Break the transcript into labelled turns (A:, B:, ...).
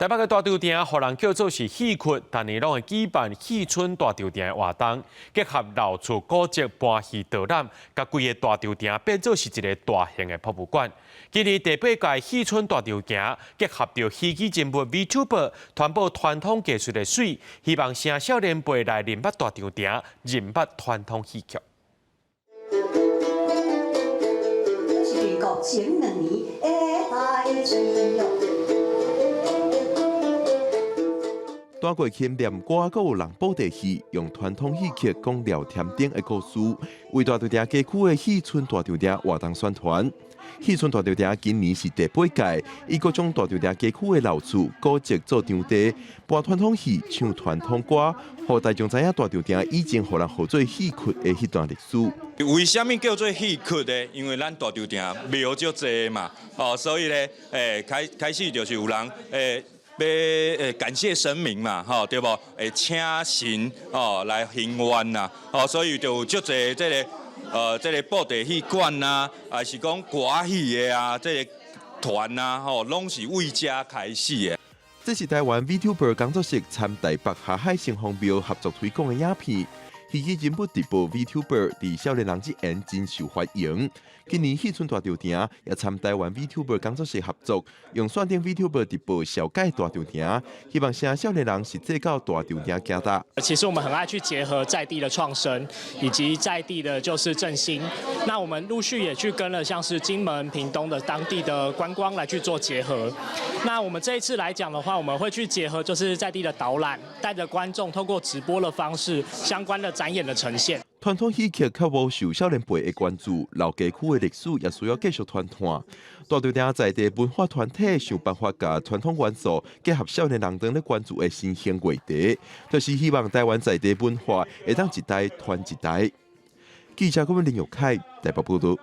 A: 台北的大稻埕，予人叫做是戲曲，逐年攏會舉辦戲春大稻埕的活動，結合老厝古蹟搬戲導覽，共規個大稻埕變做是一个大型的博物館。今年第八屆戲春大稻埕結合著虛擬人物 VTuber 傳播傳統藝術的媠，希望請少年輩來認捌大稻埕，認捌傳統戲曲。
B: 是民國前兩年的代誌喲。
C: 大過去念歌，閣有人布袋戲，用傳統戲曲講廖添丁的故事，為大稻埕街區的戲春大稻埕活動宣傳。戲春大稻埕今年是第八屆，以各種大稻埕街區的老厝古蹟做場地，播傳統戲、唱傳統歌，予大眾知影大稻埕以前予人號做戲曲的彼段歷史。
D: 為啥物叫做戲曲呢？因為咱大稻埕廟足濟嘛，哦，所以咧，開開始就是有人欲感謝神明嘛，吼，對無？會請神哦來還願啦，哦，所以就有足濟這個布袋戲館啊，還是講歌戲的啊，這个團啊，吼，攏是為遮開始的。
C: 這是台灣 VTuber 工作室參台北霞海城隍廟合作推廣的影片。虛擬人物直播 VTuber 佇少年人之間真受歡迎。今年戲春大稻埕也參台灣 VTuber 工作室合作，用線頂 VTuber 直播紹介大稻埕，希望請少年人實際到大稻埕行踏。
E: 其實我們很愛去結合在地的創生，以及在地的就是振興。那我們陸續也去跟了像是金門、屏東的當地的觀光來去做結合。那我們這一次來講的話，我們會去結合就是在地的導覽，帶着觀眾透過直播的方式，相關的展演的呈現。
C: 傳統戲曲較無受少年輩的關注，老街區的歷史也需要繼續傳傳。大稻埕在地文化團體想辦法共傳統元素結合少年人當咧關注的新興話題，就是希望台灣在地文化會當一代傳一代。記者郭文林玉凱台北報道。